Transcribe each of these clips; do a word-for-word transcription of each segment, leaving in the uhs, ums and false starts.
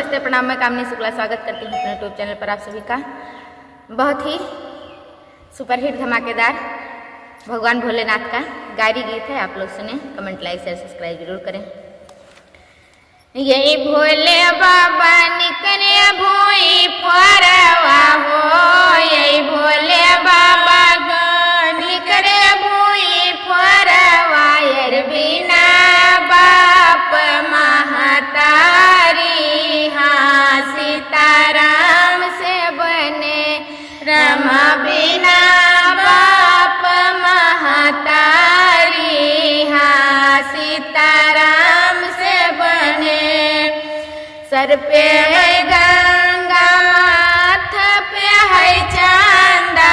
नमस्ते, प्रणाम, मैं कामिनी शुक्ला, स्वागत करती हूँ अपने YouTube चैनल पर आप सभी का। बहुत ही सुपरहिट, धमाकेदार भगवान भोलेनाथ का गायरी गीत है, आप लोग सुने। कमेंट, लाइक, शेयर, सब्सक्राइब जरूर करें। यही भोले बाबा निकरे भूई फरवा हो, यही भोले बाबा निकरे भूई फरवा, यर बिना बाप महतारी, हाँ, सीताराम से बने। राम बिना बाप महतारी, हाँ, सीताराम से बने। सर पे है गंगा, माथ पे है चांदा,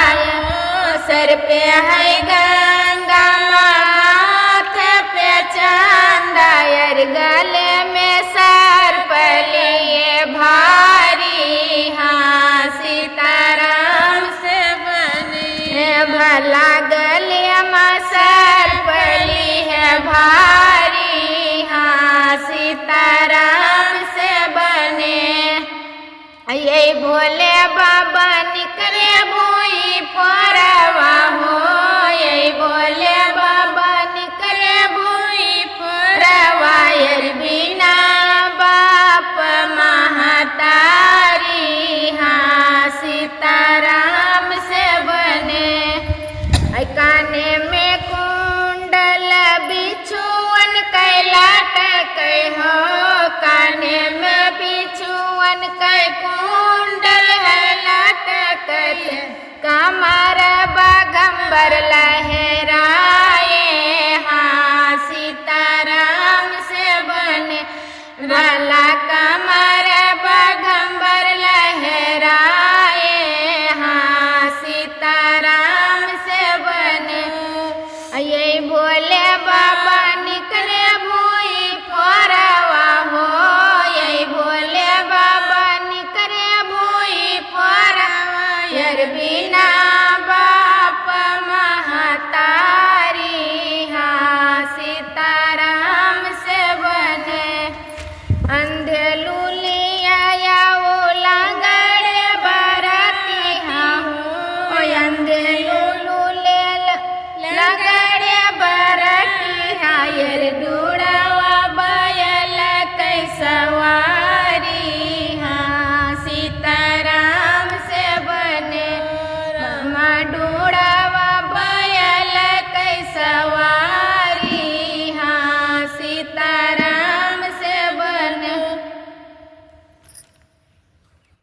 सर पे है गंगा, माथ पे चांदा, यर गले में सर्प लिए भारी, हाँ, सीताराम से बने। भला गले में सर्प लिए भारी, हाँ, सीताराम से बने। यही भोले बाबा निकरे भूई फरवा हो, यही भोले बाबा निकरे भूई फरवा, यर बिना बाप महतारी, हाँ, सीताराम से बने। ऐ काने में कुंडल बिछुअन कै लटकै हो, काने में बिछुअन कै कुंडल है लटकै, कमर बगंबर लहराए, हाँ, सीताराम से बने। भला कमर बगंबर लहराए, हाँ, सीताराम से बने। यही भोले बाबा निकरे भूई फरवा हो, यही भोले बाबा निकरे भूई फरवा, यर बिना बाप महतारी, हाँ, सीताराम से बने। अंधेलू